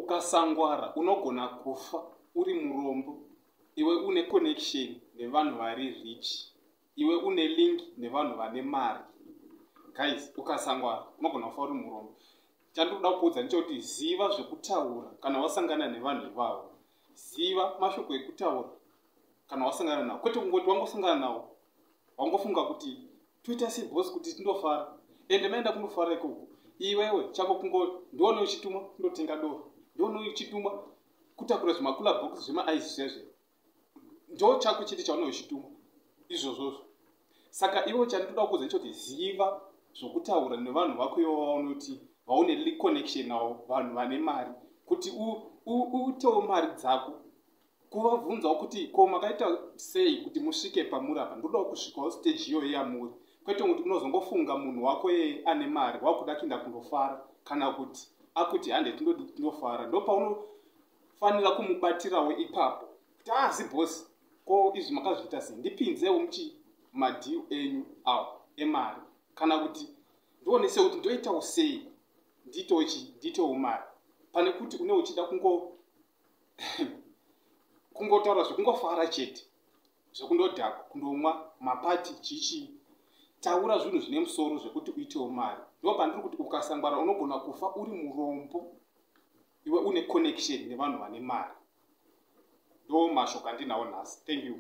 Ukasangwara unogona kufa uri murombo iwe une connection nevanhu vari rich, iwe une link nevanhu vane mari. Guys, ukasangwara unogona kufa uri murombo. Chandinoda kuudza ndechekuti ziva zvekutaura kana wasangana nevanhu ivavo. Ziva mashoko ekutaura kana wasangana navo, kwete kungoti wangosangana navo wangofunga kuti toita sei boss kuti tindofara. Ende maenda kundofara ikoko, iwewe chako kungo ndione uchitumwa kundotenga doro, ndione uchitumwa kutakura zvimakula box zvemaice zvezve, ndo chako chete chaune uchitumwa izvozvozvo. Saka iwe chandinoda kuudza ndechekuti ziva zvokutaura nevanhu vako ivo vaunoti vaune connection navo, vanhu vane mari, kuti uitewo mari dzako. Kuvabvunzawo kuti ko makaita sei kuti musvike pamuri apa, ndodawo kusvikawo stage iyoyo yamuri, kwete kuti unozongofunga munhu wako yeye ane mari wakuda kuenda kundofara, kana kuti akuti hande tindodi tindofara. Ndopaunofanira kumubatirawo ipapo kuti azi boss, ko izvi makazviita sei, ndipinzewo muchi madeal enyu awo emari, kana kuti ndionese kuti ndoitawo sei ndiitewo chi ndiitewo mari, pane kuti une uchida kungotaura zvekungofara chete, zvekundodhakwa, kundomwa, mapati, chichii. Taura zvinhu zvine musoro zvekuti uitewo mari. Ndo pandiri kuti ukasangwara unogona kufa uri murombo iwe une connection nevanhu vane mari. Ndo mashoko andinawo nhasi. Thank you.